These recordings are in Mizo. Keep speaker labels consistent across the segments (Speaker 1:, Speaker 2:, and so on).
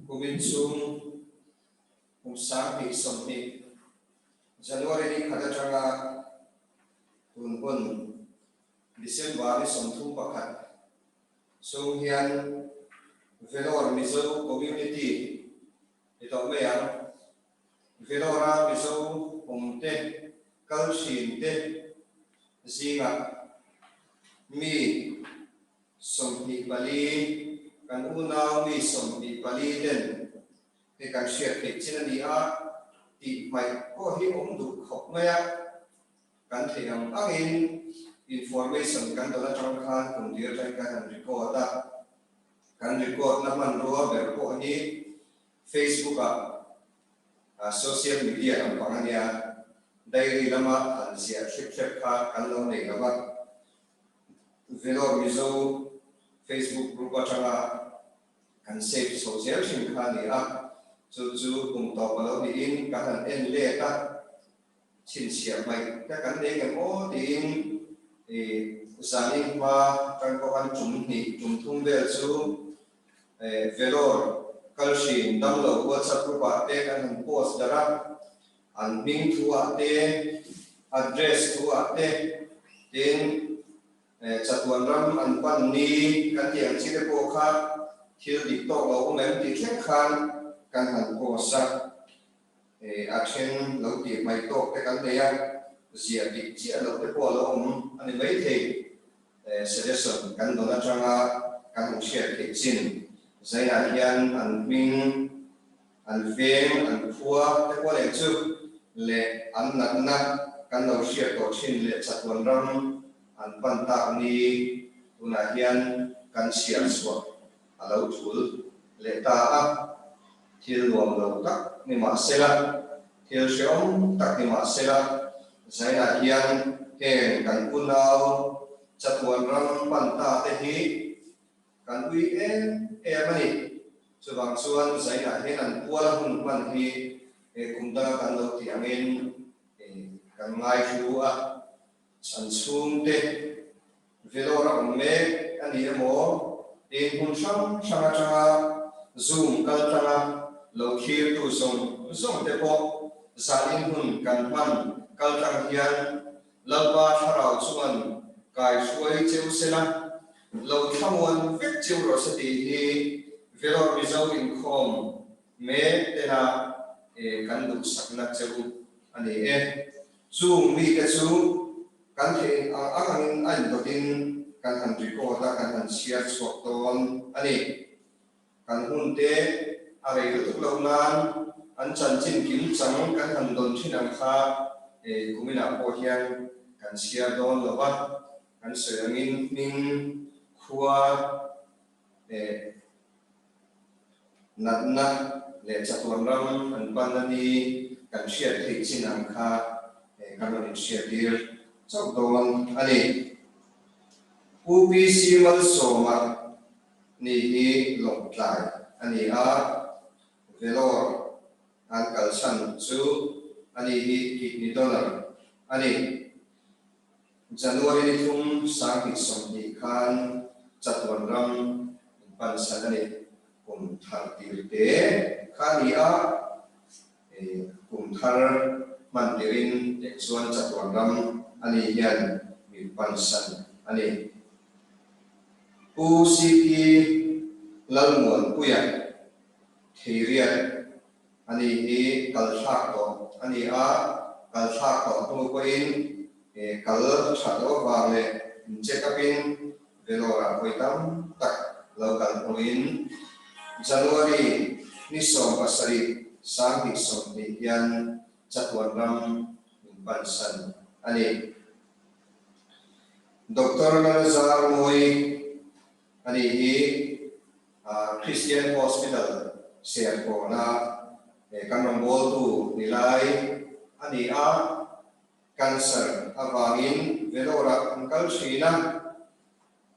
Speaker 1: Kumin chhung kum 2020 January ni khat atanga tun hun December ni 31 chhung hian Vellore Mizo Community ni tawh mai ang. Vellore-a Mizo awmte kal thin te zingah mi 24, kan unau mi 24 ten hei kan hriat theih chin a ni a, tih hmaih pawh hi awm duh khawp mai a, kan theih ang angin information kan dawn atang khan kum tir atangin kan han record a, kan record na hmanrua ber pawh hi Facebook ah social media lampang a nia, diary lama han ziah thlep thlep kha kan lo nei lo va. Vellore Mizo Facebook group atanga kan save chho zel thin kha a ni a, chu chu kum tawp a lo niin ka han en let a, chhinchhiah hmaih te kan nei ngem aw tiin zanin hma atang pawh khan tum hnih tum thum vel chu Vellore kal hrin damlo WhatsApp group ah te kan han post darh a, An hming thu ah te, address thu ah te, tin chatuan ram an pan ni kan tih ang chi te pawh kha thil dik tawk lo awm em tih thleng khan kan han post a, a then lo tih hmaih tawk te kan nei a, ziah dik chiah loh te pawh a lo awm a ni maithei. Suggestion kan dawn atanga kan han hriat theih chin zainah hian an hming, An veng, an khua te pawh leh chu leh an natna kan lo hriat tawh thin leh chatuan ram an pan tak ni tunah hian kan chhiar chhuah a lo thul leh ta a. Thil nuam lo tak ni mah sela, thil hrehawm tak ni mah sela, zainah hian heng kan unau chatuan ram pan ta te hi Kan ui em em a ni. Chuvang chuan zainah hian an pual a hun hman hi kum danga kan lo tih angin kan ngaihlu a. An chhungte Vellore a awm mek a ni emaw tiin hmun hrang hrang atanga Zoom kal tlanga lo thlirtu zawng zawng te pawh zanin hun kan hman kal tlang hian Lalpa thlarau chuan kai hruai cheu sela, lo thlamuan vek cheu rawh se tih hi Vellore Mizo inkhawm mek tena kan duhsakna cheu a ni e. Chung mite chu kan theih ang ang angin a indawtin kan han record a, kan han chhiar chhuak dawn a ni. Kan hun te a rei lutuk loh nan an chanchin kim chang kan han dawn thin ang kha kuminah pawh hian kan chhiar dawn lo va, kan sawi angin hming, khua leh natna leh chatuan ram an panna ni kan hriat theih chin ang kha kan rawn inhriattir chauh dawn a ni. UPC Malsawma Ni hi Lawngtlai a ni a, Vellore an kalsan chu a ni hi kidney donor a ni. January ni thum 2020 khan chatuan ram in pansan a ni. Kum thar tir te kha a ni a, kum thar hman tirin eng chuan chatuan ram a ni hian min pansan a ni. Pu CP Lalmuanpuia Theiriat a ni hi kal thlak tawh a ni a, kal thlak tawh hnu pawhin kal that loh avang leh in check up in Vellore ah vawi tam tak lo kal hnuin January ni 17 2020 hian chatuan ram min pansan a ni. Doctor Lalzar Mawi a ni hi Christian Hospital Serkawna kan rawngbawltu ni lai a ni a, cancer avangin Vellore-ah an kal thin a,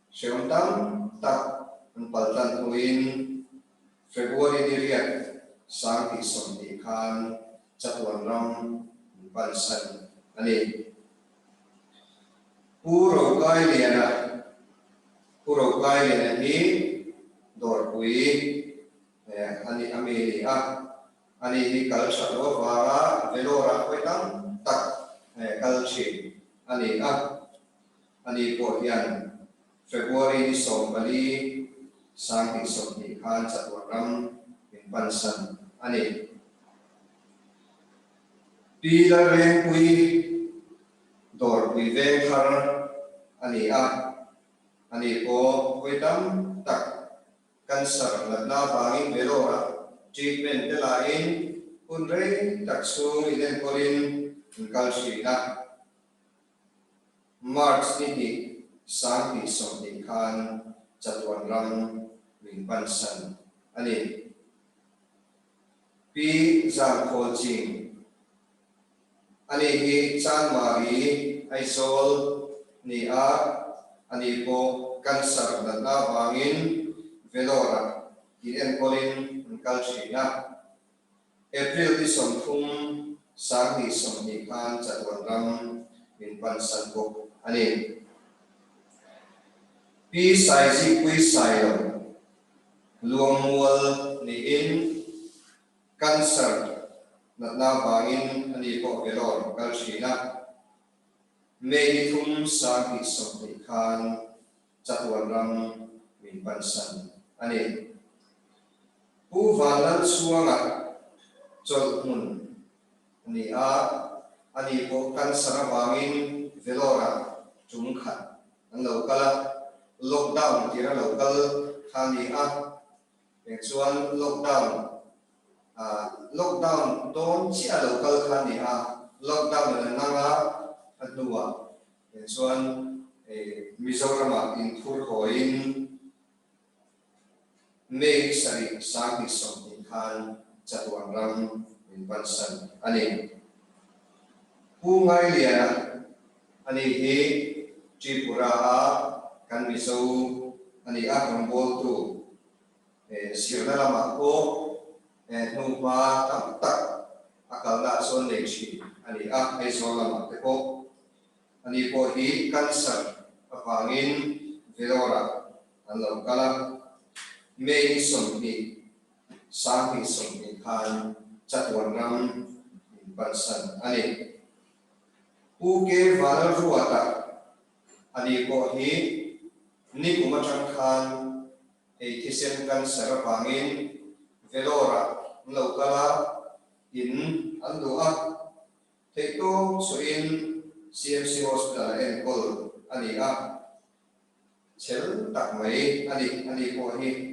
Speaker 1: hrehawm tam tak an paltlan hnuin February ni riat 2020 khan chatuan ram an pansan a ni. Pu Rokailiana Pu Rokailiana hi Dawrpui a ni a. ami a ni a. Ani hi kal that loh avanga Vellore-ah hawi tam tak kal thin a ni a. Ani pawh hian February ni 14, 2020 khan chatuan ram min pansan a ni. Pi Lalrengpui Dawrpui veng thar a ni a, ani pawh hawi tam tak cancer natna avangin Vellore-ah treatment te lain hun rei tak chhung inenkawlin an kal thin a. March ni hnih 2020 khan chatuan ram min pansan a ni. Pi Zangkhawl Ching ani hi Chanmari Aizawl ni a, ani pawh cancer natna avangin Vellore-ah inenkawlin an kal thin a. April ni 30, 2020 khan chatuan ram min pansan bawk a ni. Pi Saizikpui Sailo Luangmual niin cancer natna vangin a ni pawh Vellore kal thin a. May ni 3, 2020 khan chatuan ram min pansan a ni. Pu Vanlalchhuanga chawlh hmun a ni a, ani pawh cancer avangin Vellore-ah tum khat an lo kal a, lockdown tir a lo kal kha a ni a, eng chuan lockdown ah lockdown dawn chiah a lo kal kha a ni a, lockdown in a nang a, a hnuah eng chuan Mizoramah inphur hawiin May 7, 2020 khan chatuan ram min pansan a ni. Pu Ngailiana a ni hi Tripura-a kan Mizo a ni a, rawngbawltu zirna lamah pawh hnuhma tam tak a kalna chuan nei thin a ni a, Aizawl lamah te pawh. Ani pawh hi cancer avangin Vellore-ah an lo kal a, May ni 20, 2020 khan chatuan ram min pansan a ni. Pu K. Vanlalruata ani pawh hi nikum atang khan ei thisen cancer avangin Vellore-ah an lo kal a, in an duh a. Theihtawp chhuahin CMC Hospital a enkawl a ni a, chhel tak mai a ni. Ani pawh hi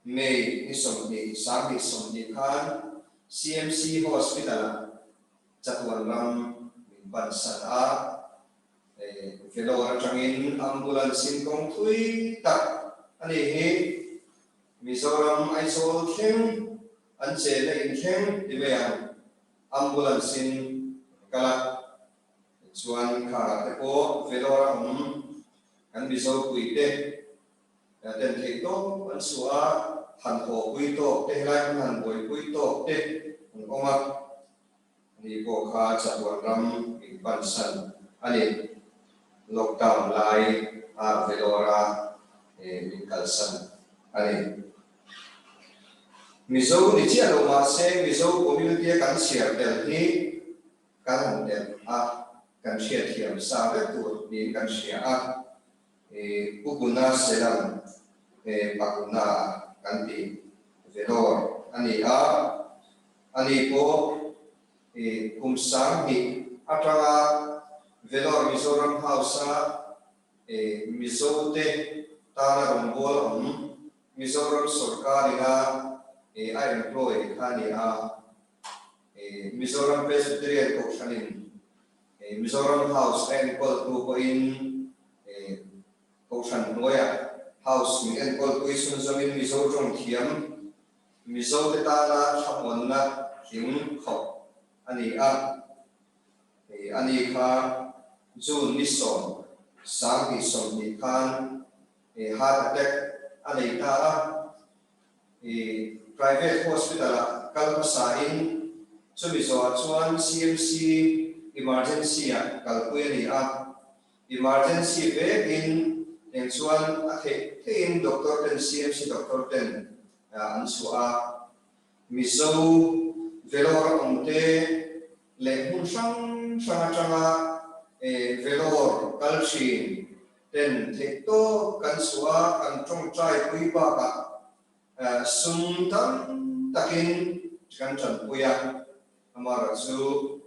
Speaker 1: May ni 20, 2020 khan CMC Hospital-ah chatuan ram min pansan a, Vellore atangin ambulance-in kawng thui tak a ni hi. Mizoram Aizawl thleng an chenna in thleng ti mai ang, ambulance in an kal a, chuan kha te pawh Vellore a awm kan Mizo pui te ten theih tawp an suah a, han haw pui tawk te helai hmun han buaipui tawk te an awm a. Ani pawh kha chatuan ram min pansan a ni. Lockdown lai a Vellore-a min kalsan a ni. Mizo ni chiah lo mahse Mizo community a kan chhiar tel hi kan han telh a, kan hriatthiam sa vek tur niin kan hria a. Pu Guna Selam Paguna kan tih Vellore a ni a. Ani pawh kum 2000 atanga Vellore Mizoram House-a Mizote tana rawngbâwl awm Mizoram sawrkarina a employ kha a ni a. Mizoram Presbyterian Kohhranin Mizoram House a enkawltu pawhin Kohhran hnuaiah House min enkawlpui chhunzawmin Mizo tawng thiam Mizote tana thlamuanna tling khawp a ni a. Ani kha June ni 10, 2020 khan heart attack a nei ta a. Private hospital-ah kal hmasain chumi zawhah chuan CMC emergency-ah kalpui a ni a. Emergency vekin eng chuan a theih theihin doctor ten CMC doctor ten. An chhuah a, Mizo Vellore awmte leh hmun hrang hrang atanga Vellore kal thin ten theih tawp kan chhuah a, kan tawngtai pui bakah sum tam takin kan tanpui a, amaherawhchu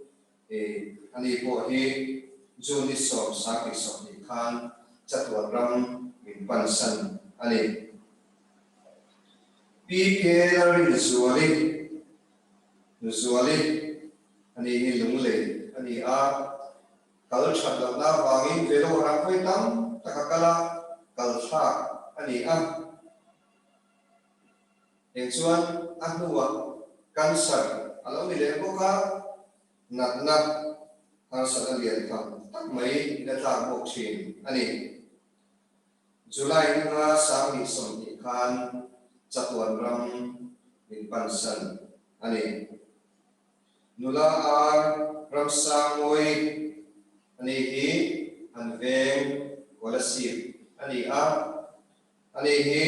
Speaker 1: ani pawh hi June ni 10, 2020 khan chatuan ram min pansan a ni. PK Lalrinzuali, Nuzuali, ani hi Lunglei a ni a, kal that lohna avangin Vellore ah vawi tam tak a kal a, kal thlak a ni a. Eng chuan a hnuah cancer a lo ni leh bawk a, natna harsatna lian tham tak mai in a tlak bawk thin a ni. July ninga 2020 khan chatuan ram min pansan a ni. Nula ar Ramsangmawi a ni hi an veng Kolasib a ni a. Ani hi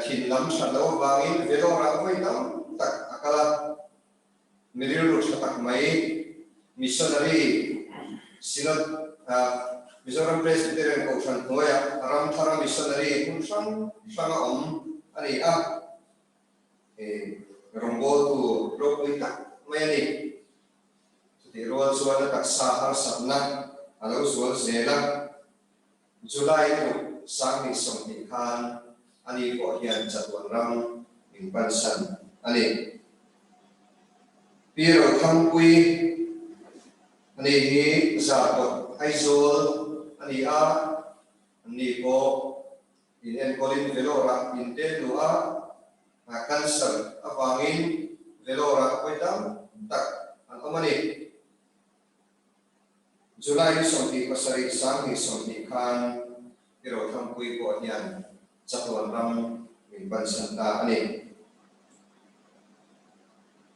Speaker 1: thin lam that loh avangin Vellore-ah vawi tam tak a kal a, mi rilru tha tak mai, missionary Synod, Mizoram Presbyterian Kohhran hnuaiah ram thara missionary hmun hrang hranga awm a ni a, rawngbawltu ropui tak mai a ni. Chutih rual chuan a taksa harsatna a lo zual zel a. July ruk 2020 khan ani pawh hian chatuan ram min pansan a ni. Pi Rothangpui ani hi Zarkawt Aizawl a ni a, anni pawh in enkawlin Vellore-ah in tel duh a, cancer avangin Vellore-ah vawi tam tak an awm a ni. July 27, 2020 khan i Rothangpui pawh hian chatuan ram min bansan ta a ni.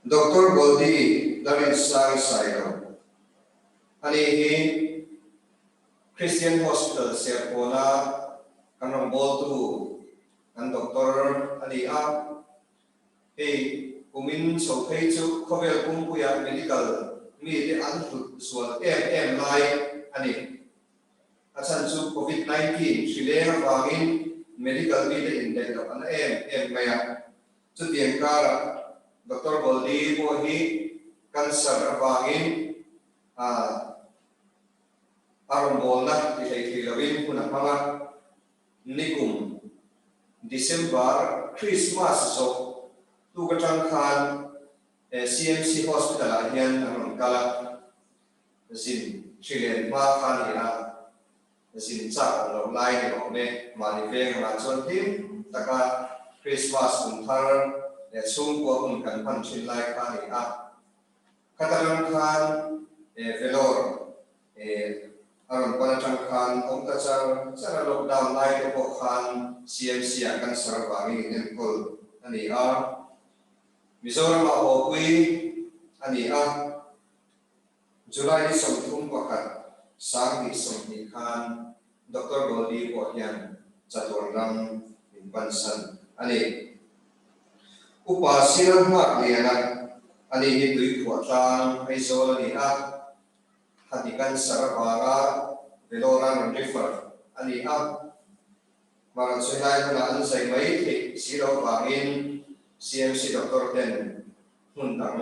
Speaker 1: Doctor Goldie Larinsai Sailo, Ani hi Christian Hospital Serkawna kan rawngbawltu kan doctor a ni a. Hei kumin chho phei chu khawvel pumpuia medical mite an hlut zual em em lai a ni. A chhan chu Covid 19 hri leng avangin medical mite indaih loh an em em mai a. Chutiang karah Doctor Goldie pawh hi cancer avangin a rawngbawlna ti hlei thei loin hun a hmang a. Nikum December Christmas zawh tuk atang khan CMC Hospital ah hian an rawn kal a, zin hri len hma kha a ni a, zin chak awm loh lai ni awm e, mahni veng angah chuan hlim taka Christmas kum thar leh chhungkua hun kan hman thin lai kha a ni a. Khata ram khan Vellore a rawn pan atang khan awm ta char char a, lockdown lai te pawh khan CMC ah cancer avangin in enkawl a ni a, Mizoram ah hawpui a ni a, July ni 31, 2020 khan Doctor Goldie pawh hian chatuan ram min pansan a ni. Upa Sir Nghakliana, ani hi Tuiphuah tlang Aizawl a ni a, Hadi cancer avanga Vellore an rawn refer a ni a. Mahran sawi lai hunah an zai mai theih si loh avangin CMC doctor ten hmun dang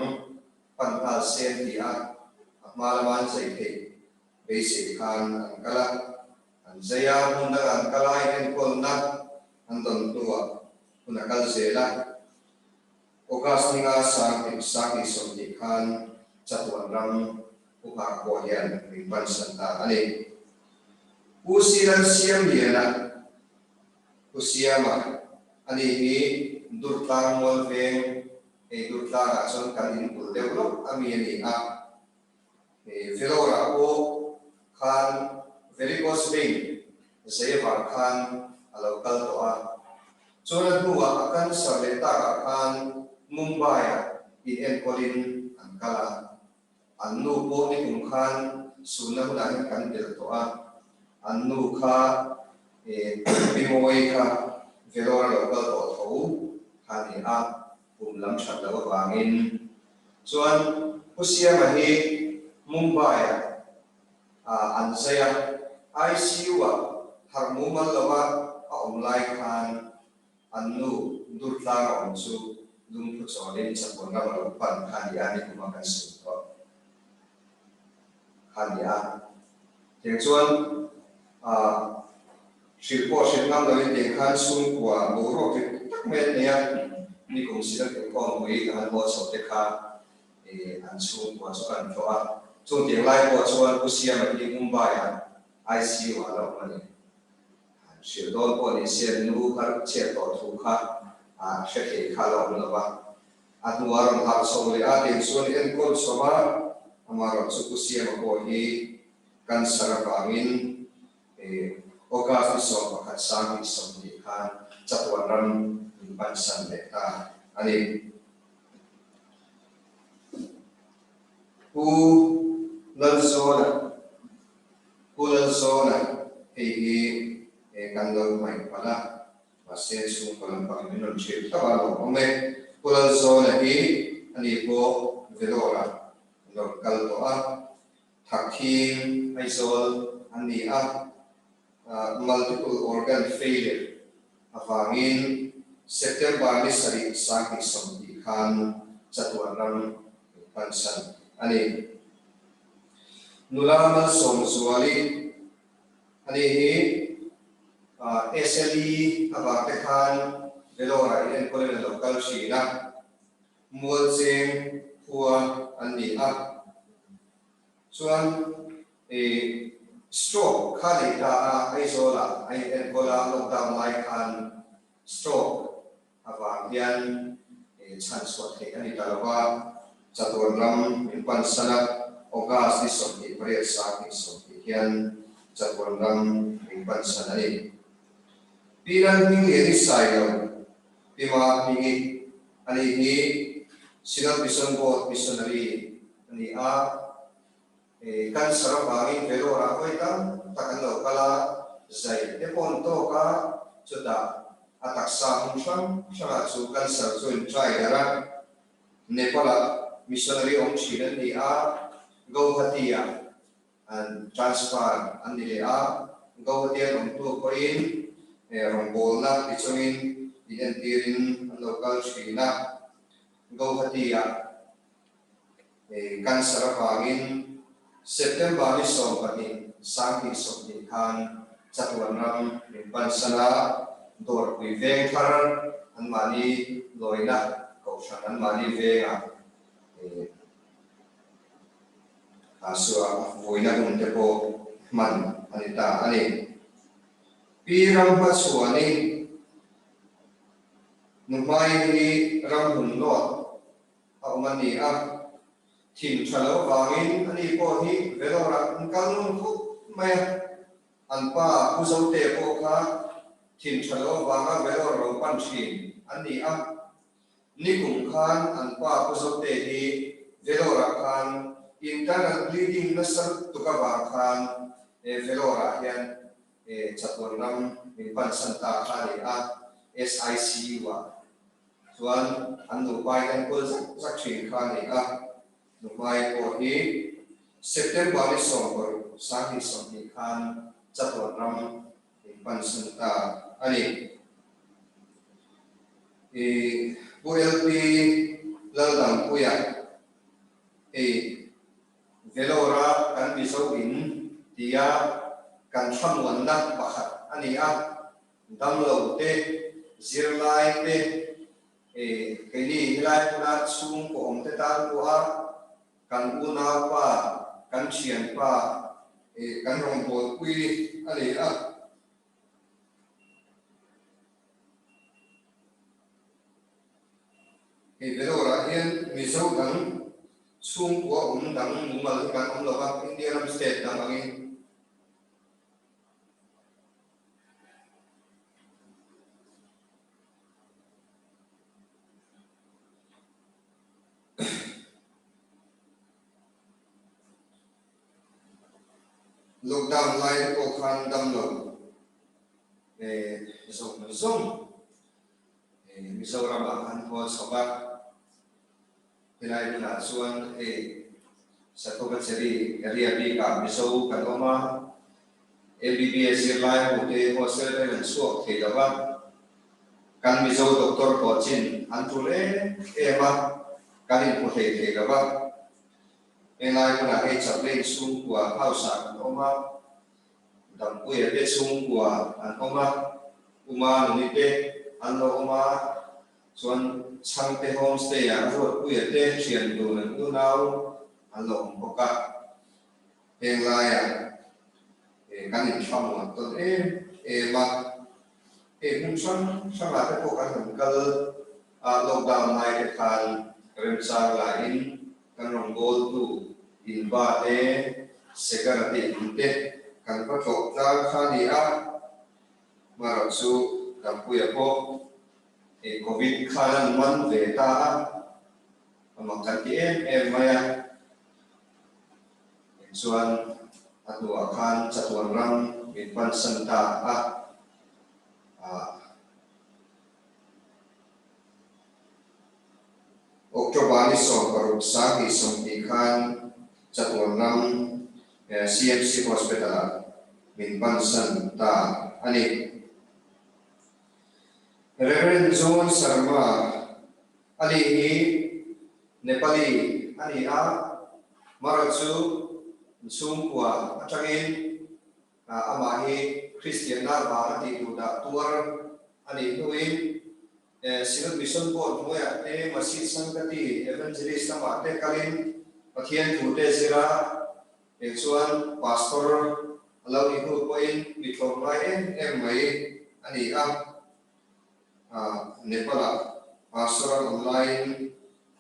Speaker 1: pan nghal se an ti a, a hma lama an zai theih beisei khan an kal a. An zai a, hmun dangah an kal a, inenkawlna an dawn hnuah hun a kal zel a. August ninga 2020 khan chatuan ram Pu Nghak pawh hian min pansan ta a ni. Pu Silan Siamliana, Pu Siama, ani hi Durtlang Mual veng, hei Durtlangah chuan kan inbul deuh lawk a mi a ni a. Vellore-ah pawh khan varicose vein zei avang khan a lo kal tawh a. Chuan a hnuah a cancer leh takah khan Mumbai-ah inenkawlin an kal a. An nu pawh nikum khan sunna hunah hian kan belh tawh a. An nu kha Pi Mawii kha Vellore a lo kal tawh tho. ni a, pum lam that loh avangin. Chuan Pu Siama hi Mumbai-ah an zai a, ICU-ah harh mumal lova a awm lai khan an nu Durtlang a awm chu lungphu chawlin chapun ram a lo pan kha a ni a, nikuma kan sawi tawh kha a ni a. Tiang chuan hrilh pawh hrilh ngam loin tiang khan chhungkua boruak dik tak mai an nei a, nikum sila inkhawmpui ka han haw chho te kha an chhungkua chu kan tlawh a. Chung tiang lai pawh chuan Pu Siama hi Mumbai-ah ICU-ah a la awm a ni. Hrilh dawn pawh ni se nu har chhiat tawh thu kha hre thei kha a la awm lo va. A hnua rawn harh chho leh a tiang chuan enkawl chho a, amaherawh chu Pu Siama pawh hi cancer avangin August ni 11 2020 khan chatuan ram min pansan leh ta a ni. Pu Lalzawna Pu Lalzawna hei hi kan lo hmaih palh a. Mahse, chhungkaw lampangin min rawn hrilh hlauh a lawm awm e. Pu Lalzawna hi ani pawh Vellore-ah an rawn kal tawh a, Thakthing Aizawl an ni a, multiple organ failure avangin September ni sarih 2020 khan chatuan ram min pansan a ni. Nula Malsawmzuali Ani hi SLE avang te khan Vellore-ah in enkawlin a lo kal thin a, Mualcheng khua an ni a. Chuan stroke kha nei ta a, Aizawl-ah a in enkawl a, lockdown lai khan stroke avang hian chhan chhuah theih a ni ta lo va, chatuan ram min pansan a, August ni 28 2020 hian chatuan ram min pansan a ni. Pi Lalhmingliani Sailo, Pi Mahmingi a ni hi Synod Mission Board Missionary a ni a. Cancer avangin Vellore-ah vawi tam tak an lo kal a, zai te pawh an tawk a, chutah a taksa hmun hrang hrangah chu cancer chu in try darh a. Nepal-ah missionary awm thin an ni a, Guwahati-ah an transfer an ni leh a, Guwahati an awm hnu pawhin rawngbawlna ti chungin inentirin an lo kal thin a, Guwahati-ah. Cancer avangin September ni 12 2020 khan chatuan ram min pansan a, Dawrpui veng thar anmahni lawina kohhran anmahni vengah suah vuina hun te pawh hman a ni ta a ni. Pi Ramhmachhuani Nuhmai hi ramhun nawt a awm a ni a, thin tha lo vangin ani pawh hi Vellore-ah an kal ngun khawp mai a, an pa Pu Zote pawh kha thin tha lo vanga Vellore lo pan thin an ni a, nikum khan an pa Pu Zote hi Vellore-ah khan internal bleeding nasa lutuk avang khan Vellore-ah hian chatuan ram min pansan ta kha a ni a, SICU-ah. Chuan an nupa in enkawl zak zak thin kha a ni a, nuhmai pawh hi September ni 16 2020 khan chatuan ram min pansan ta a ni. I Pu LP Laldampuia hei Vellore-a kan Mizo in tia kan thlamuanna pakhat a ni a, Damlo te, zirlai te, keini helai hmuna chhungkaw awm te tan pawha kan unaupa, kan thianpa, kan rawngbawlpui a ni a. Hei Vellore-ah hian Mizo dang chhungkua awm dang mumal hi kan awm lo va, India ram state dang angin. Lockdown lai te pawh khan damlo zawng zawng. Mizoramah an haw chho a, helai hmunah chuan hei Sathuvacheri area bikah Mizo kan awm a, MBBS zirlai ho te hostel atangin an chhuak thei lo va, kan Mizo doctor pawh chin an tul em em a, kan inhmu hlei thei lo va. Helai hmunah hei Chaplain chhungkua house-ah kan awm a, Dampuia te chhungkua an awm a, Uma Nuni te an lo awm a, chuan Chhangte Homestay ah Ruatpuia te thian dun an unau an lo awm bawk a. Heng laiah kan inthlamuan tawn em em a, hei hmun hrang hrangah te pawh kan han kal a, lockdown lai te khan remchang laiin Kan rawngbawltu Inva te, Segara te in te kan va tlawh tlang kha a ni a, hmarawh chu Dampuia pawh hei Covid khan an man ve ta a, a mak kan ti em em mai a, chuan a hnuah khan chatuan ram min pansan ta a, ah. October ni 16 20 khan chatuan ram CMC Hospital-ah min pansan ta a ni. Rev. John Sharma a ni hi Nepali a ni a, Mara chu chhungkua atangin amah hi Kristianna vanga tih duh dah tuar a nih hnuin Synod Mission Board hnuaiah te Masih Sangati Evangelist lamah te kalin Pathian thu te zira eng chuan Pastor a lo nih hnu pawhin mi tlawmngai em em mai a ni a. Nepal-ah Pastor an awm laiin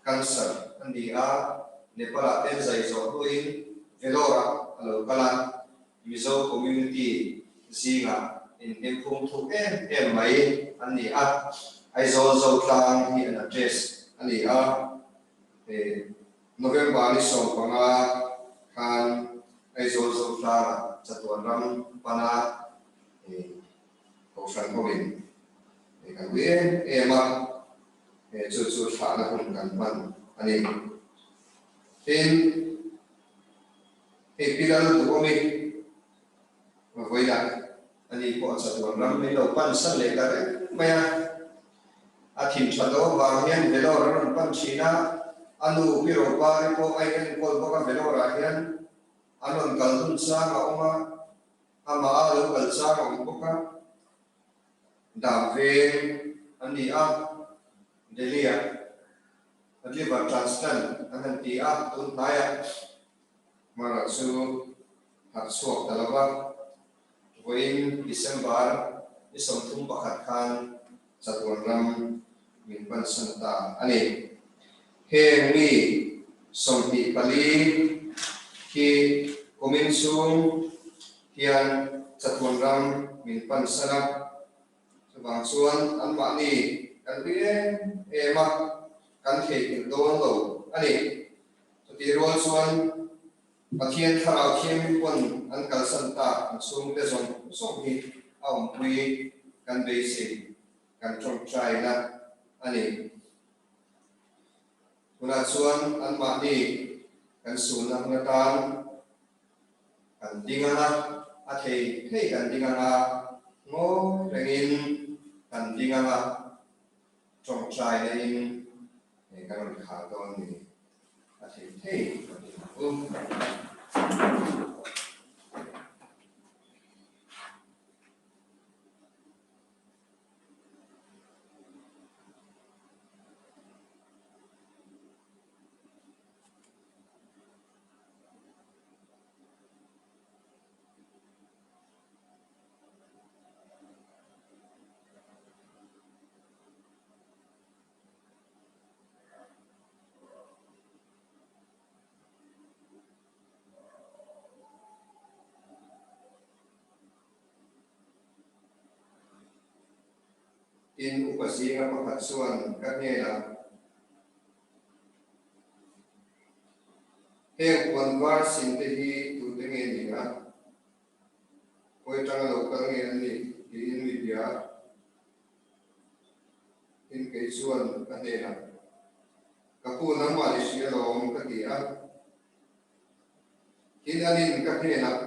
Speaker 1: Cancer a ni a, Nepal-ah te zai zawh hnuin Vellore-ah a lo kal a. Mizo community zingah inhlimphung thuk em em mai an ni a, Aizawl Zotlang hi an address a ni a, November ni 15 khan Aizawl Zotlangah chatuan ram pana Kohhran hovin kan ui em em a, chu chu thlahna hun kan hman a ni. Tin, Hei pi lal duh awm i, vawilah ani pawh chatuan ram min lo pan san leh ta reng mai a. A thin tha loh avang hian Vellore a rawn pan thin a, a nu Pi Ropari pawh a inenkawl bawk a, Vellore ah hian an rawn kal hun chang a awm a, amah a lo kal chang a awm bawk a, dam veng an ni a, Delhi ah liver transplant an han ti a, tun hnaiah Hmara chu harh chhuak ta lo va, vawiin December ni 31 khan chatuan ram min pansan ta a ni. Heng mi 24 hi kumin chhung hian chatuan ram min pansan a, chuvang chuan anmahni kan ui em em a, kan theihnghilh dawn lo a ni. Chutih rual chuan Pathian Thlarau Thianghlim pawn an kalsan tak an chhungte zawng zawng hi a awmpui kan beisei, kan tawngtaina a ni. Tunah chuan anmahni kan sunna hun atan kan ding ang a, a thei thei kan ding ang a, ngawi rengin kan ding ang a, Tawngtaina in kan rawn khar dawn ni a thei thei ka ti ang u. Tin, upa zinga pakhat chuan ka hnenah, Heng puan var sinte hi tute nge ni a? Khawi atanga lo kal nge an nih? tiin mi bia. Tin kei chuan ka hnenah, Ka pu nangmah i hria lawm ka ti a. Tin anin ka hnenah,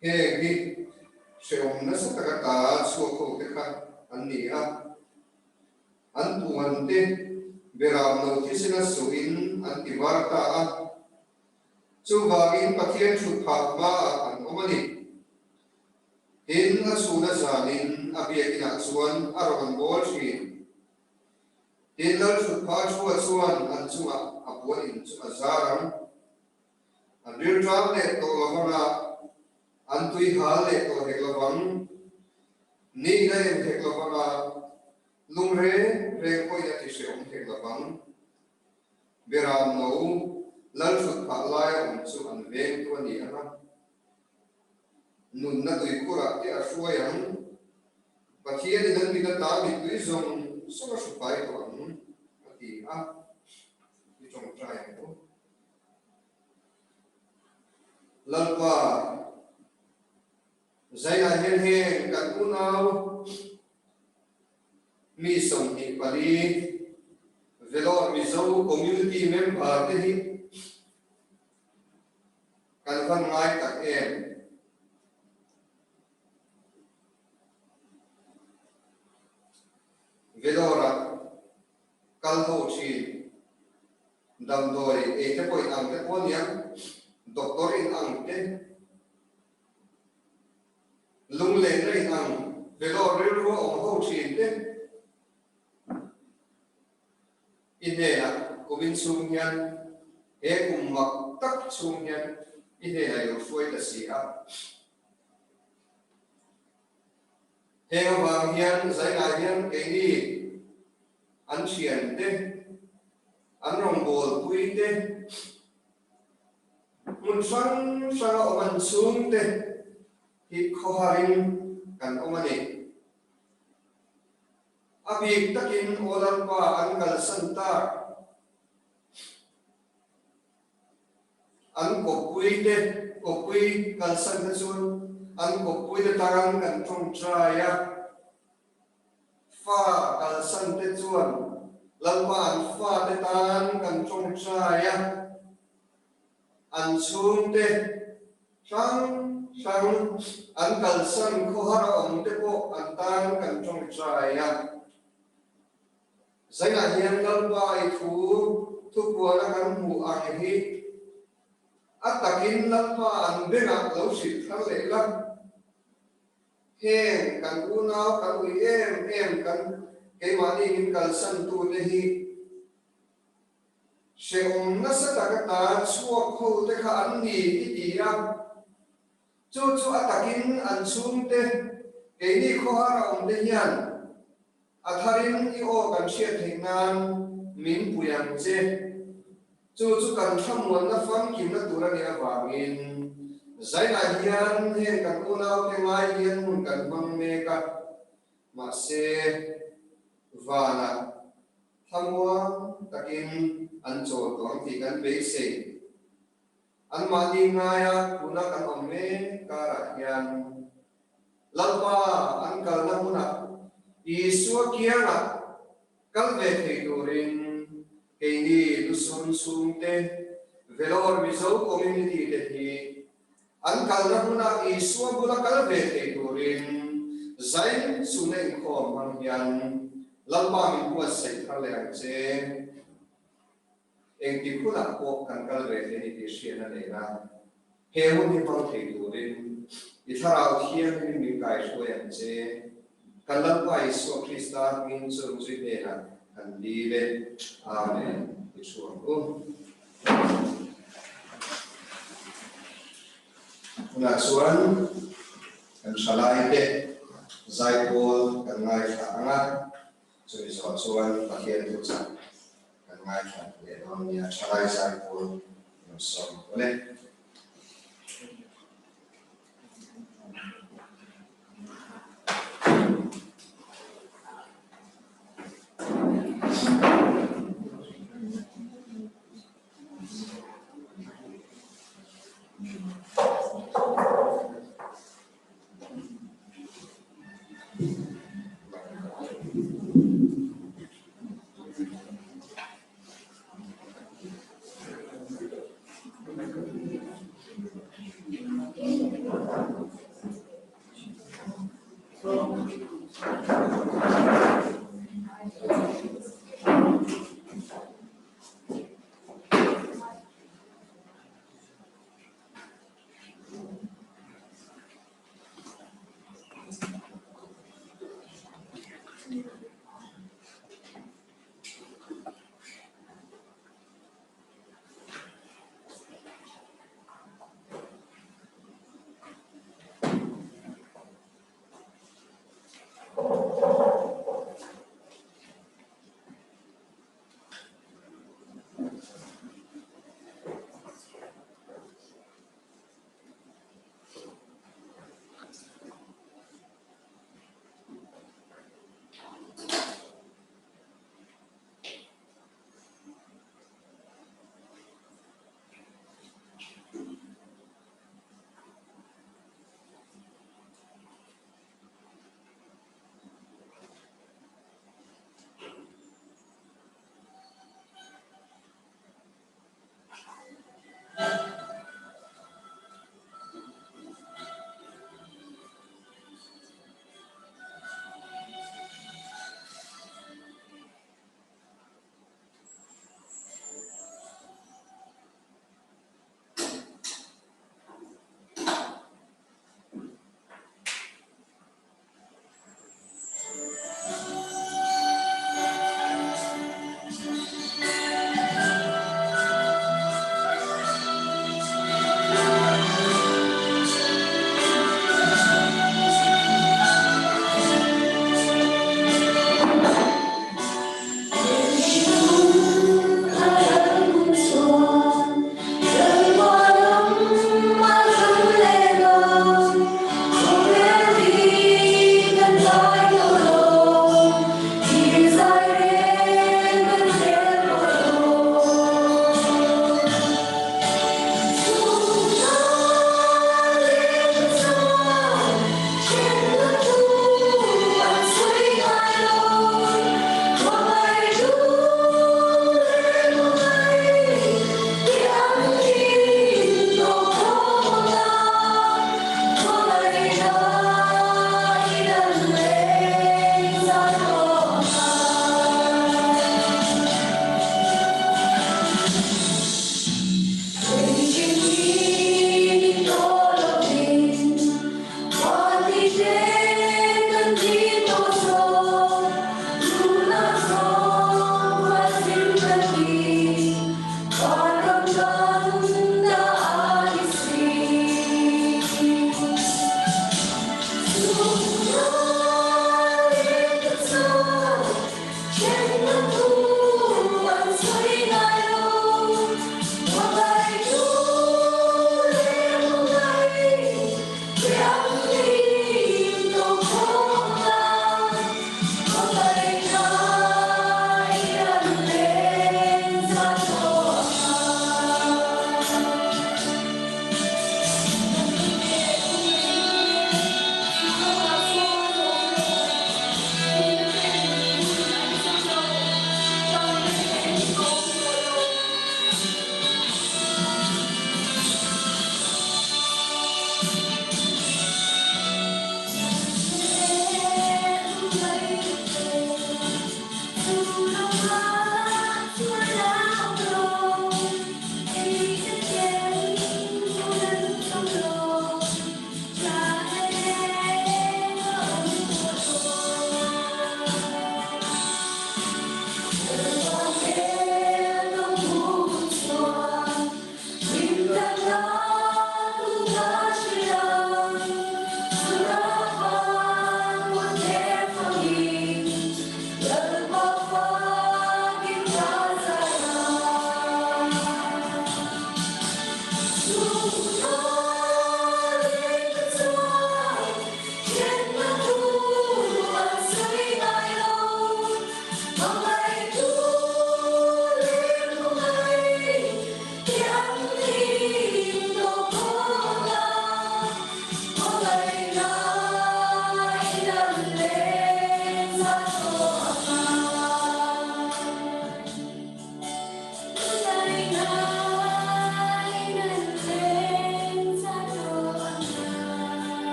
Speaker 1: Heng hi hrehawm nasa taka ta chhuak ho te kha an ni a. An puan te beram lo thisena suhin an ti var ta a. Chuvangin Pathian thut phah hmaah an awm a ni. Tin, a chhuna zanin a biakinah chuan a rawn bawl thin. Tin, Lalthutpha thua chuan an chungah a puan in chu a zar ang. An rilṭam leh tawh lo vang a, an tui hal leh tawh hek lo vang. Ni in a em hek lo vang a, lung reng reng pawhin a ti hrehawm hek lo vang. Beram no Lalthutphah laia awm chu an vengtu a ni ang a. Nunna tuikhurah te a hruai ang. Pathianin an mit ata mittui zawng zawng a hrupai tawh ang, a ti a. I tawngtai ang u. Lalpa, zainah hian heng kan unau mi 24 Vellore Mizo Community member te hi Kan van ngai tak em? Vellore-a kal ho thin damdawi ei te pawh in ang te pawh a nia, doctor in ang te, lunglenna in ang Vellore rilru a awm ho thin te, I hnenah kumin chhung hian, he kum mak tak chhung hian i hnenah i lo hruai ta si a. Heng avang hian zainah hian keini an thian te, an rawngbawlpui te, hmun hrang hranga awm an chhung te hi khawharin kan awm a ni. A bik takin Aw Lalpa an kalsan tak. An kawppui te, kawppui kalsan te chuan an kawppui te tan kan tawngtai a. Fa kalsan te chuan Lalpa an fa te tan kan tawngtai a. An chhungte hrang hrang an kalsan khawhar a awm te pawh an tan kan tawngtai a. Zainah hian Lalpa i thu thupuana kan hmuh ang hi a takin Lalpa an bengah lo hrilh thar leh la. Heng kan unau kan ui em em kan keimahni min kalsan tute hi Hrehawm nasa tak ata chhuak ho te kha an ni i ti a, chu chu a takin an chhungte, keini khawhar a awm te hian a tharin i aw kan hriat theih nan min pui ang che. Chu chu kan thlamuanna famkimna tur a nih avangin zainah hian heng kan unaute ngai hian hun kan hmang mek a, mahse vanah Thlamuang takin an chawl tawh ang tih kan beisei. Anmahni ngaia tuna kan awm mek karah hian Lalpa an kalna hmunah Isua kiangah kal ve thei turin keini lusun chhungte Vellore Mizo Community te hi An kalna hmuna Isua bula kal ve thei turin zai chhuna inkhawm hmang hian Lalpa min buatsaih thar leh ang che. Engtik hunah pawh kan kal ve thei ni tih hriatna nena he hun hi hmang thei turin i Thlarau Thianghlim min kaihruai ang che. Kan Lalpa Isua Krista hming chu zui hnenah kan dil e. Amen. I thu ang u. Tunah chuan kan thalaite zaipawl kan ngaithla ang a, chumi zawh chuan Pathian thuchah kan ngaithla leh dawn nia. Thalai zaipawl lo sawm ang u le.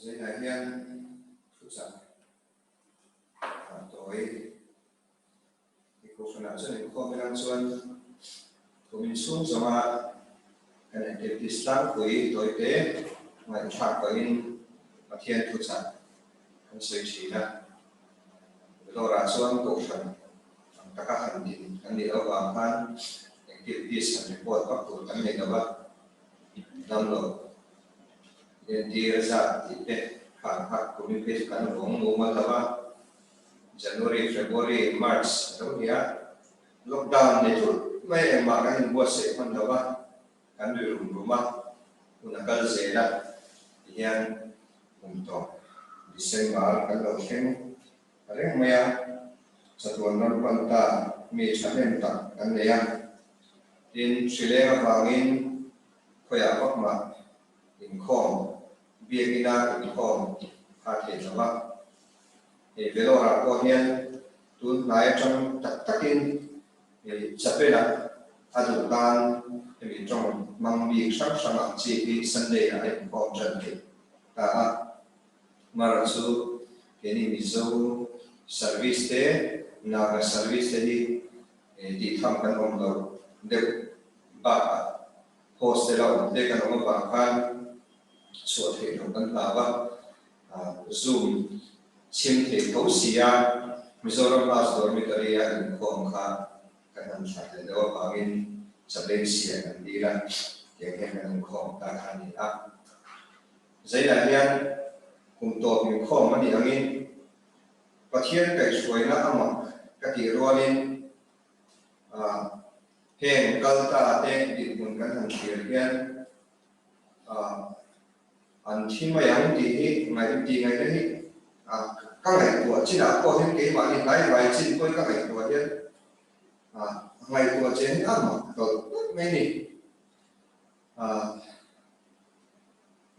Speaker 1: Zainah hian thuchah a tawi. I kohhranah chuan inkhawm ilang chuan kum inchhung zawnga kan activities tlangpui tawite ngaihthlak pahin Pathian thuchah kan sawi thin a. Vellore-ah chuan kohhran ang taka han din kan nih loh avang khan activities han report vak tur kan nei lo a, damlo entir zat tih te khan kha kumin phei chu kan vawng mumal lo a. January, February, March a lo ni a, lockdown ni thut mai engmah kan inbuatsaih hman lo a, kan ri rum rum a, hun a kal zel a, tihian kum tawp December kan lo thleng reng mai a, chatuan ram pan ta mi thahnem tak kan nei a, tin hrileng avangin khawiah vak mah inkhawm biakina inkhawm kha theih lo a. Hei Vellore-ah pawh hian tun hnai atang tak takin hei chapel-ah a duh tan hemi tawng hmang bik hrang hrang ang chi hi Sunday-ah a inkhawm tan theih ta a. Mara chu keini Mizo service te, Naga service te hi tih tham kan awm lo deuh bakah hostel-a awm te kan awm avang khan chhuah theih loh kan hlau a. Zoom chhim thei tho si a, Mizoram House Dormitory a inkhawm kha kan han thlah leh deuh avangin Chaplaincy ah kan dil a, tiang hian kan inkhawm ta kha a ni a. Zainah hian kum tawp inkhawm a nih angin Pathian kaihhruaina a mak ka tih rualin heng kalta te dinhmun kan han thlir hian An thi mai ang tih hi ngaih tih ngaihna hi ka ngaihtuah chinah pawh hian keimahni hnaivai chin pawhin ka ngaihtuah hian ngaihtuah che hi a mak tawlh tawlh mai a ni.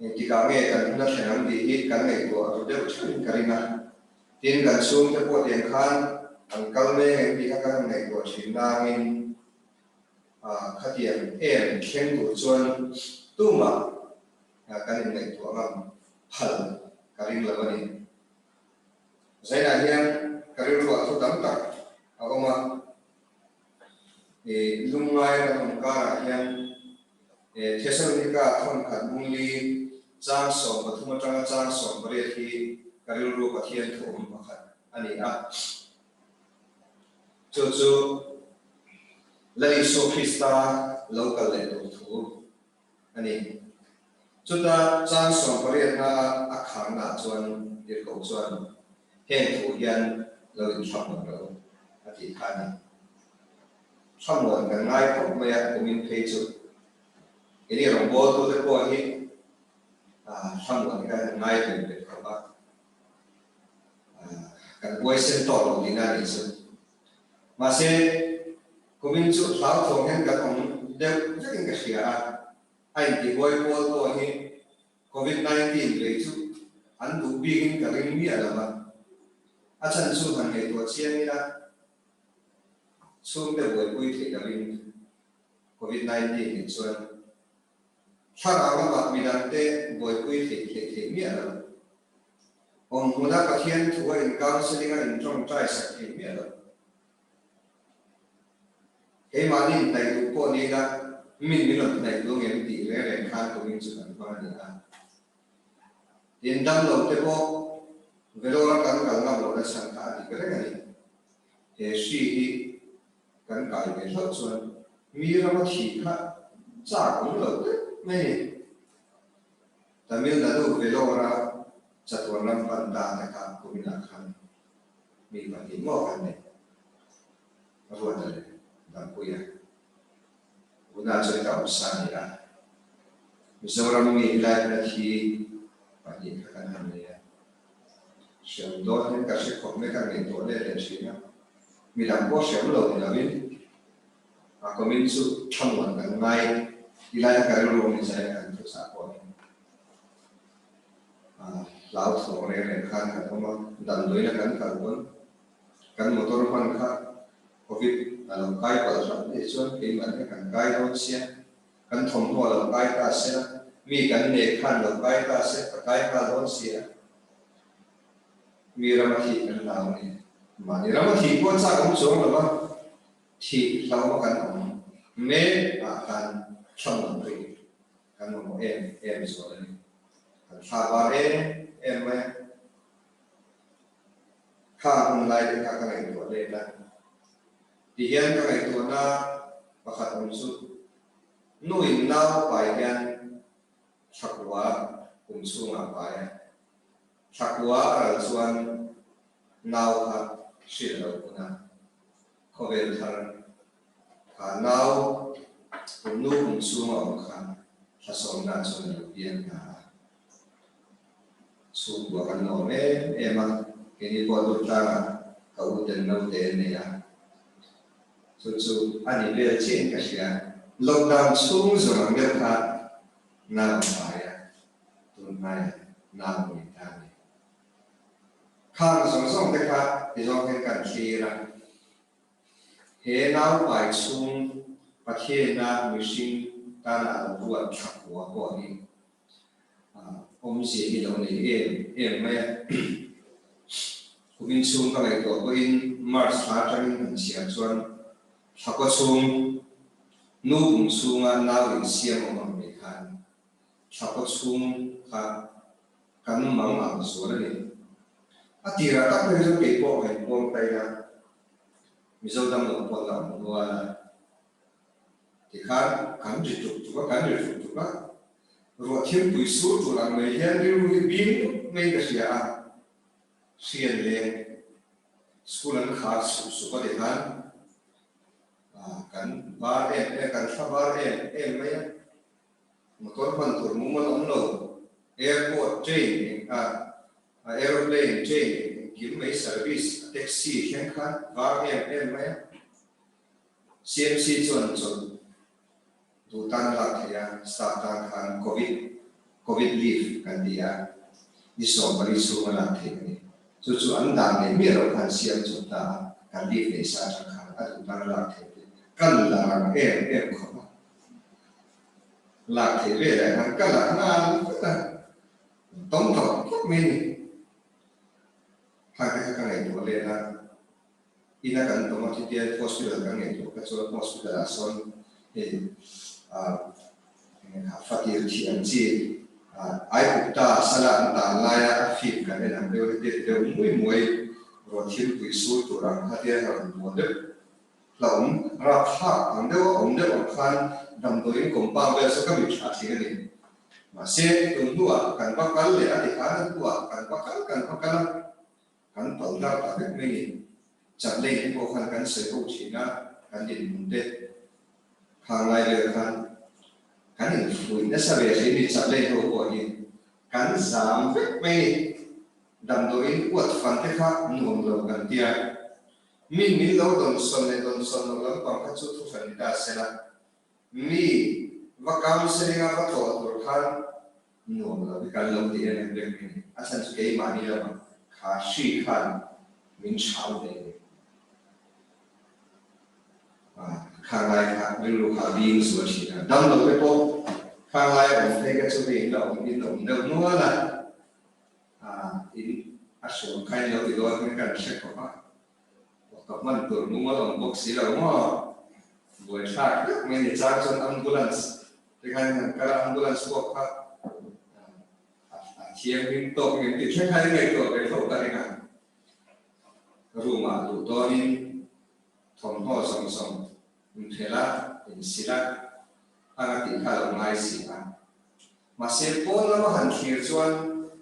Speaker 1: Engtikah nge kan hun a thlen ang tih hi kan ngaihtuah ru deuh theuhin ka ring a. Tin, kan chhungte pawh tiang khan an kal mek em tih kha kan han ngaihtuah thin nangin Khatiang em thleng tur chuan tumah kan inngaihtuah ngam phal ka ring lo a ni. Zainah hian ka rilruah thu tam tak a awm a, i lungngai kan awm karah hian Thesalonika thawnkhat bungli chang 13 atanga chang 18 hi ka rilru Pathian thu awm pakhat a ni a. Chu chu Lal Isua Krista lo kal leh tur thu a ni. Chuta chang 18 a a kharnaah chuan Tirhkoh chuan heng thu hian lo inthlap lo lo a tih kha a ni. Thlamuan kan ngai khawp mai a, kumin phei chu keini rawngbawltute pawh hi thlamuan kan ngai ve ve khawp a. Kan huaisen tawh lo tihna a nih chu. Mahse, kumin chu hlauthawng hian kan awm deuh vekin ka hria a, a intihuai pawl pawh hi Covid 19 vei chu an duh bikin ka ring miah lo va. A chhan chu han ngaihtuah chiang ila, chhungte buaipui theih lovin Covid 19 nih chuan Thlarau lamah midangte buaipui theih theih theih miah lo. Awm hmuna Pathian thu a in counselling a in tawngtai sak theih miah lo. Keimahni in hnaih duh pawh ni ila min min rawn hnaih duh ngem tih reng reng khan kumin chu kan hmang a ni a. Tin damlo te pawh Vellore kan kal ngam lohna chhan kha a dik reng a ni. He hri hi Kan kai ve hlauh chuan mi rama thih kha chak awm lo deuh mai a ni. Tamil Nadu Vellore-a chatuan ram pan ta te kha kuminah khan mi pahnih maw kan nei. Ruata leh Dampuia unah chuan ka awm sa ni a. Mizoram mi helai hmuna thi pahnih kha kan han nei a. Hriam dawn hian ka hre khawp mai ka ngaihtuah let leh thin a, midang pawh hriam lo ni lovin a comment chu thlamuan kan ngai ti laia ka rilru awm ni zai kan thuchah pawh hi hlauthawng reng reng khan kan awm a, damdawiina kan kal pawn kan motor hman kha covid a lo kai palh hlauh hle chuan keimah hian kan kai dawn sia, kan thawmhnaw a lo kai ta sela. Mi kan nek khan lo kai ta se, a kai nghal dawn si a. Mi rama thih kan hlau a ni. Mahni rama thih pawh chak awm chuang lo va, thih hlauhma kan awm mek ah khan thlamuanpui kan mamawh em em zual a ni. Kan thla var em em mai a. Kha hun lai te kha ka ngaihtuah let a. Tihian ka ngaihtuahna pakhat awm chu nu in nau pai hian thlakua kum chhungah pai a. Thlakua a ral chuan nau kha hrilh lo hun a, khawvel thar kha nau kum nu kum chhunga awm kha thlasawmna chuan a lo piang ta a. Chhungkua kan nuam em em a, keini pawh Durtlangah ka u ten naute an nei a, chu chu a ni vel chiahin ka hria. Lockdown chhung zawng ang deuh kha nau pai a, tun hnaia nau nei ta a ni. Khang zawng zawng te kha ti zawng hian kan thlir a, he nau pai chhung Pathianna mihring tana a lo ruat thlakua pawh hi Awmzia hi lo nei em em mai a. Kumin chhung ka ngaihtuah pawhin March thla atangin han chhiar chuan thlakaw chhung nu pum chhunga nau insiam awm ang mai khan thlakaw chhung kha kan mang ang zual a ni. A tirah tak phei chuan kei pawh ka inpuang tai a, Mizo damlo pawh la awm nual a. Tikhan kan ri tuk tuk a, kan ri tuk tuk a, ruah thilpui sur tur ang mai hian rilru hi bing dup maiin ka hria a, hrian leng school an khar sup sup a tikhan kan bar em em, kan thla bar em em mai a, motor hman tur mumal awm lo, airport, train eng a, aeroplane, train engkim mai service, taxi thleng khan var em em mai a. CMC chuan chawlh duh tan lak thei a, staff tan khan Covid, Covid leave kan ti a, ni 14 chhunga lak theih a ni. Chu chu an dan nei miah loh khan siam chawlh ta a, kan leave nei sa atang khan a duh tan lak theih te kan la rang em em khawp a. Lak theih ve leh khan ka la nghal vek a, tawm thawk khawp mai a ni. Khang te kha ka ngaihtuah let a. Ina kan tawm a thitian hospital kan ngaihtuah kha chuan hospital ah sawn hei ah enge kha fatir thiam chi ah Aigupta sala an tan laia a film kan en ang deuh hetia ti deuh muai muai ruah thilpui sur tur ang kha tia rawn bual deuh hlauhawm rapthlak ang deuh a awm deuh ang khan damdawiin compound vel saw ka mit a tling a ni. Mahse tun hnuah kan va kal leh a ti khan a hnuah kan va kal kan va kal a. Kan pal dar ta vek mai ni. Chatlei te pawh khan kan sawi ho thin a, kan dinhmun te khang lai vel khan kan infuih nasa ve thin ni chatlei ho pawh hi kan zam vek mai ni. Damdawiin uat fan te kha nuam lo kan tia. Min min lo dawnsawn leh dawnsawn loh lampang kha chu thuhran ni ta sela. Mi va counselling a va tlawh tur khan nuam lo hi kan lo ti em em vek mai ni. A chhan chu keimahni lamah kha hri khan min chhau ve a ni. Kha ngai kha rilru kha bing zual thin a. Damlo te pawh kha ngai a awm phei kha chu hei in la awm in awm deuh nual a. In a hriam kha in lo ti dawn hian kan hre khawp a. Ka hman tur mumal awm bawk si lo maw? Buaithlak vek mai ni chang chuan ambulance te khan han kal a, ambulance pawh kha a thianghlim tawk ngem tih thleng khan i ngaihtuah ve tho ka ring a. Room ah luh dawnin thawmhnaw zawng zawng inphelh a, insil a, ang a tih kha a lo ngai si a. Mahse, pawn lama han thlir chuan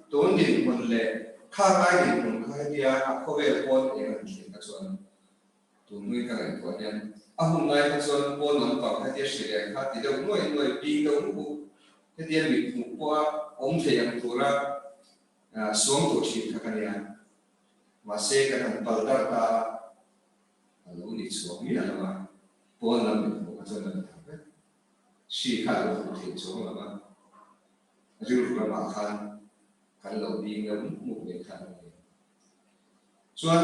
Speaker 1: tun dinhmun leh kha ngai dinhmun kha hetia a khawvel pawn eng han thlir kha chuan tun hnuin ka ngaihtuah hian a hun lai kha chuan pawn lampang hetia hri leh kha ti deuh nuai nuai bing deuh mup mup hetia mit hmuh pawha awm thei ang tura suam tawh thin kha ka nia. Mahse, kan han pal dar ta a, a lo ni chhuak miah lo a, pawn lam mit hmuh kha chuan a ni thang vek. Hri kha a lo hmuh theih chuang lo a, rilru ramah khan kan lo bing deuh mup mup mai kha a lo ni. Chuan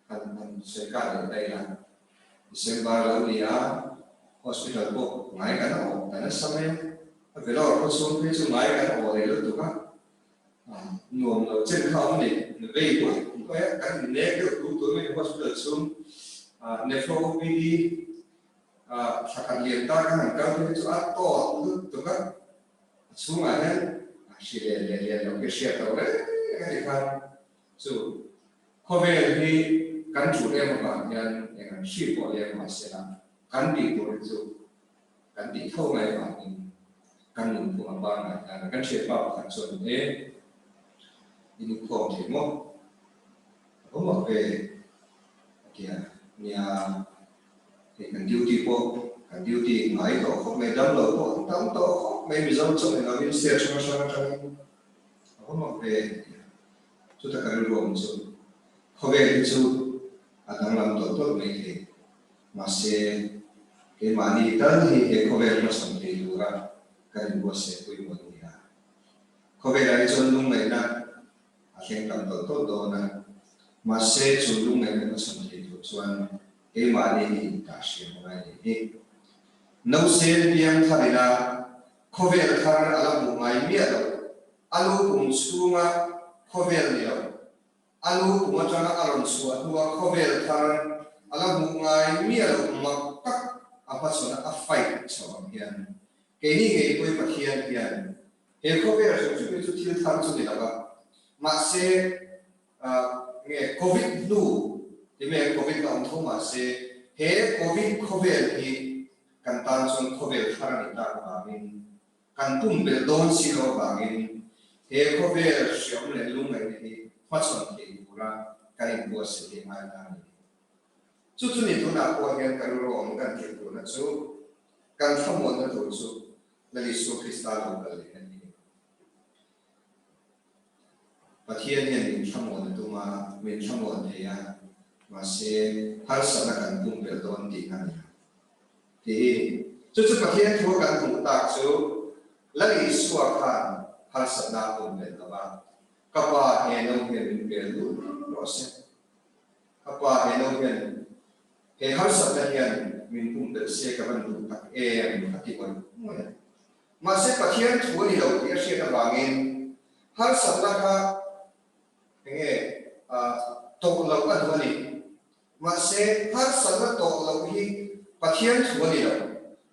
Speaker 1: han han sawi kah leh daih a, December lo ni a, hospital pawh ngai kan awm ta nasa mai a. A Vellore khaw chhung phei chu ngai kan aw leh lutuk a, nuam lo chen kha awm ni. Vei buai buai a, kan innek deuh tur tur mai ni hospital chhung Nephro OPD thla khat lian ta ka han kal phei chu a tawt lutuk a, a chhungah hian hri leh leh lian lo khi hriat loh reng a ti khan chu khawvel hi kan tul em avang hian eng an hri pawh leng mahse la kan tih tur hi chu Kan tih tho mai avangin kan nunphung a pangngai hian kan hriatpa pakhat chuan e in inkhawm thei maw? A va mak ve a ti a, nia hei kan duty pawh kan duty ngai tawh khawp mai, damlo pawh an tam tawh khawp mai Mizo chawhmeh lovin state hrang hrang atangin a va mak ve a ti a, chuta ka rilru awm chu khawvel hi chu a danglam tawlh tawlh mai thei. Mahse, keimahni tal hi he khawvel hmachhawn thei tura kan inbuatsaih pawimawh a ni a. Khawvelah hi chuan lungngaihna a thleng tam tawlh tawlh dawn a, mahse chu lungngaihna hmachhawn thei tur chuan keimahni hi inkah hriam a ngai nih hi. Nausen piang thar ila khawvel thar a la hmuh ngai miah loh, a lu pum chhunga khawvel ni lo, A lu kum atanga a rawn chhuah hnua khawvel thar a la hmuh ngai miah loh mak tak a hmachhawn a fight chho ang hian keini ngei pawhin Pathian hian he khawvel hrim hrim hi chu thil thar chu ni lo va, mahse nge Covid hnu ti mai ang Covid la awm tho mahse he Covid khawvel hi kan tan chuan khawvel thar a nih tak avangin Kan pumpelh dawn si lo avangin he khawvel hriam leh lungngaihna hi hmachhawn thei tura kan inbuatsaih thei ngai ta a ni. Chu chu ni tunah pawh hian ka rilru awm kan thil turna chu kan thlamuanna tur chu Lal Isua Krista lo kal leh a ni. Pathian hian min thlamuan a tum a, min thlamuan thei a, mahse harsatna kan pumpelh dawn tih a ni lo. Tih hi chu chu Pathian thu a kan hmuh tak chu Lal Isua khan harsatna a pumpelh lo va, Ka Pa he no hian min pel lul rawh se. Ka Pa he no hian he harsatna hian min pumpelh se ka van duh tak em a ti ngawih ngawih a. Mahse Pathian thu a ni lo tih a hriat avangin harsatna kha enge tawh loh a duh a ni. Mahse harsatna tawh loh hi Pathian thu a ni lo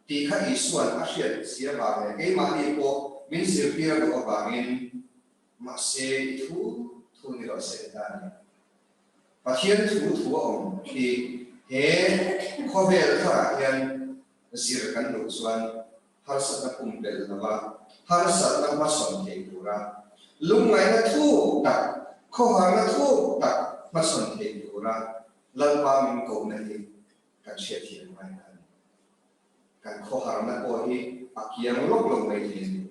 Speaker 1: tih kha Isua'n a hriat si avang leh keimahni pawh min zirtir a duh avangin mahse i thu thu ni lo se ta a ni. Pathian thu thu a awm hi he khawvel tharah hian zir kan duh chuan harsatna pumpelh lova harsatna hmasawn thei tura lungngaihna thuk tak, khawharna thuk tak hmasawn thei tura Lalpa min kohna hi kan hriatthiam ngai a ni. Kan khawharna pawh hi a kiang lawk lo mai thei a ni.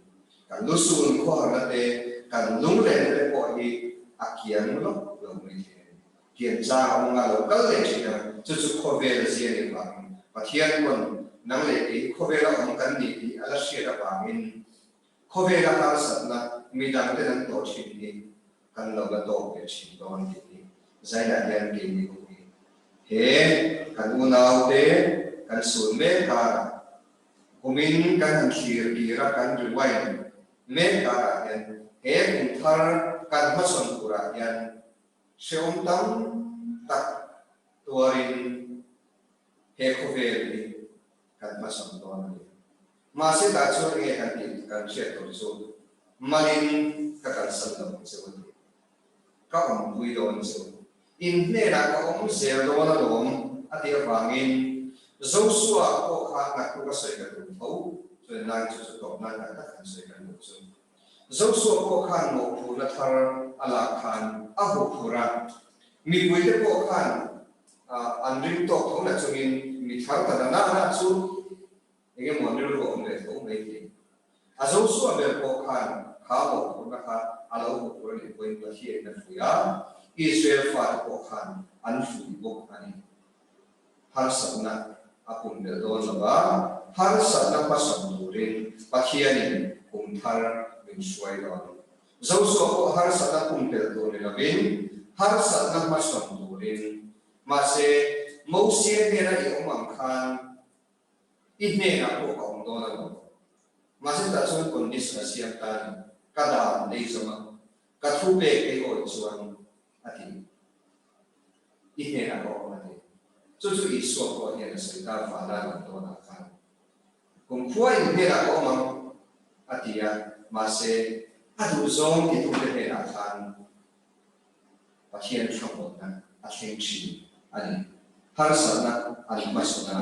Speaker 1: Kan lusun khawharna te, kan lunglenna te pawh hi a kiang lawk lo mai thei a ni. Kianchang a awm nga lo kal leh thin a, chu chu khawvel zia nih vangin Pathian pawn nang leh kei khawvela awm kan ni tih a la hriat avangin khawvela harsatna midang ten an tawh thin hi kan lo la tawk ve thin dawn tih hi zainah hian keini bawk hi he kan unaute kan sun mek karah kumin kan han thlir kir a kan rewind mek karah hian he kum thar kan hmachhawn turah hian Hrehawm tam tak tuarin he khawvel hi kan hmachhawn dawn a ni. Mahse tah chuan enge kan tih kan hriat tur chu malin ka kalsan lo ang cheu a ti. Ka awmpui dawn cheu. In hnenah ka awm zel dawn alawm a tih avangin Joshua pawh kha naktuk a sawi ka tum tho chuan nang chu chu tawp nan tak tak han sawi kan duh chu. Joshua pawh khan mawhphurhna thar a lak khan a huphurh a, mipuite pawh khan an ring tawk tho na chungin mi thar ta na na chu eng emaw an rilru a awm leh tho mai thei. A Joshua ber pawh khan kha mawhphurhna kha a lo huphurh a nih pawhin Pathianin a fuih a, Israel fate pawh khan an fuih bawk a ni. Harsatna a kum belh dawn lo a, harsatna hmasawn turin Pathianin kum thar min hruai dawn. Joshua pawh harsatna kum belh tur ni lovin harsatna hmasawn turin. Mahse, Mosia hnena i awm ang khan i hnenah pawh ka awm dawn alawm. Mahse tah chuan condition a siam ta a ni. Ka dan nei zawng a, ka thu pek ei awih chuan a ti. I hnenah ka awm a ti. Chu chu Isua pawh hian a sawi ta vana lang dawnah khan. Kumkhua in hnenah ka awm ang a ti a, mahse a duhzawng titute hnenah khan Pathian thlamuanna a thleng thin a ni. Harsatna an hmachhawn a,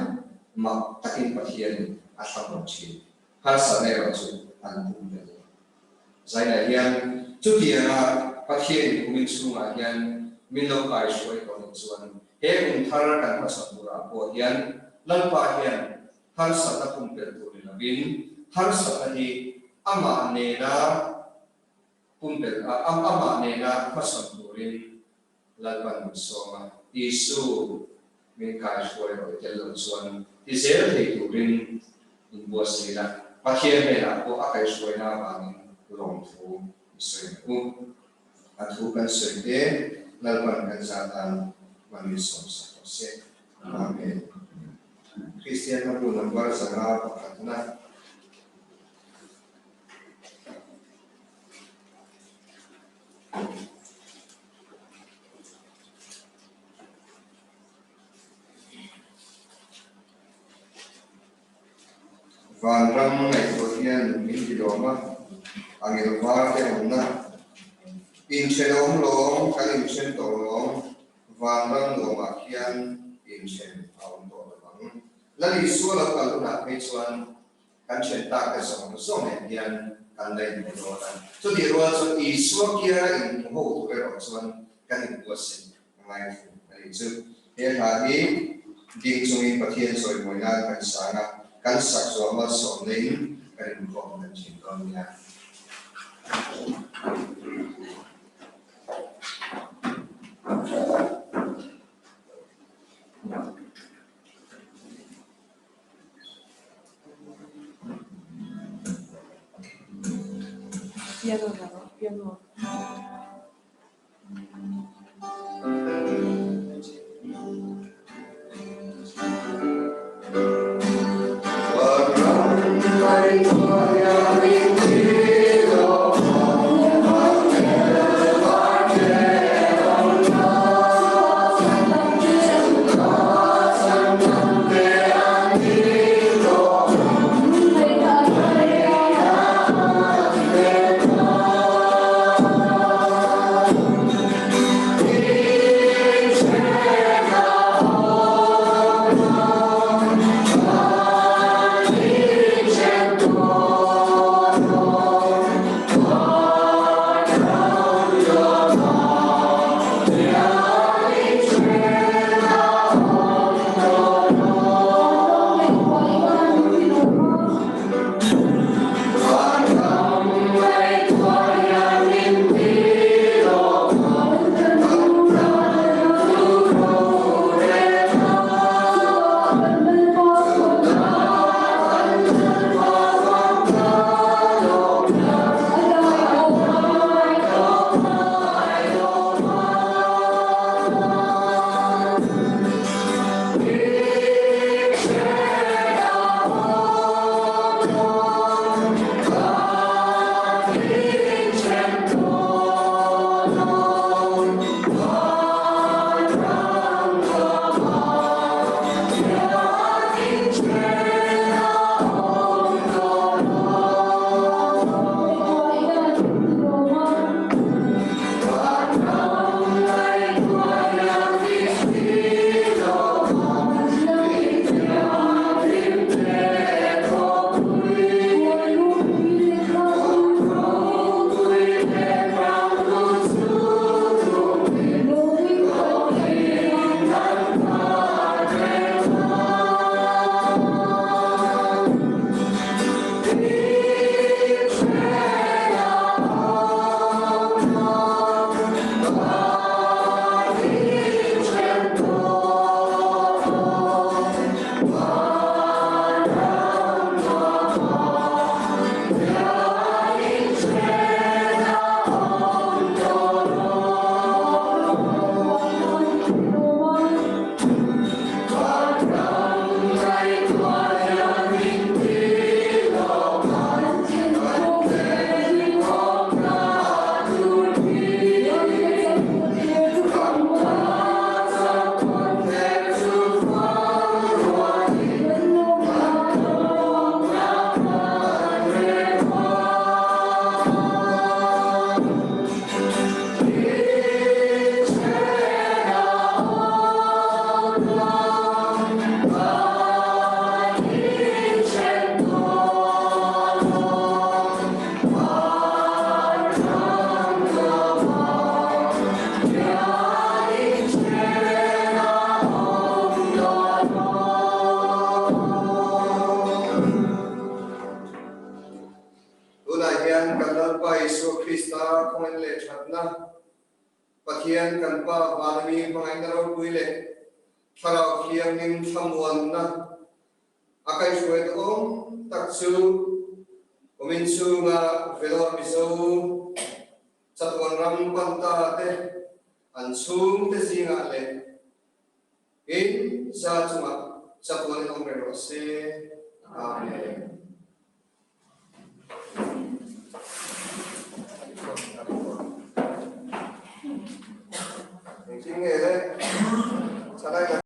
Speaker 1: mak takin Pathianin a thlamuan thin. Harsatna erawh chu an pum vel lo. Zainah hian chutianga Pathianin kumin chhungah hian min lo kaihruai tawh nih chuan he kum thar kan hmachhawn turah pawh hian Lalpa hian harsatna pumpelh tur ni lovin harsatna hi amah nena Pumpelh a, amah nena hmasawn turin Lalpan min sawm a, Isu min kaihruai rawh i tel lo chuan ti zel thei turin min buatsaih la, Pathian hnenah pawh a kaihruaina avangin lawmthu i sawi ang u. A thu kan sawi te Lalpan kan zah tan hman min sawm sak rawh se. Amen. Kristian hla bu number 500 pakhatna. Vanram ngaihtuah hian min ti lawm a, a ngil var te awmna. Inthenawm lawm, kan inthen tawh lawm, vanram nuamah khian inthen a awm tawh lo ang. Lal Isua lo kal hunah phei chuan Kan ṭhen tak te zawng zawng nen hian kan la inhmu dawn a. Chutih rual chuan Isua kiara inhmu ho tur erawh chuan kan inbuatsaih a ngai thung a nih chu. He hla hi ding chungin Pathian chawimawi nan kan sang a, kan sak zuah malsawmna in kan inkhawm dan ṭhin dawn nia.
Speaker 2: Piano la rawh, piano.
Speaker 1: Pathian kan Pa vana mi hmangaihna ropui leh Thlarau Thianghlim thlamuanna a kaihhruai duhawm tak chu kumin chhunga Vellore Mizo chatuan ram panta te an chhungte zingah leh in za chungah chatuan in awm reng rawh se. Amen. Engtin nge le?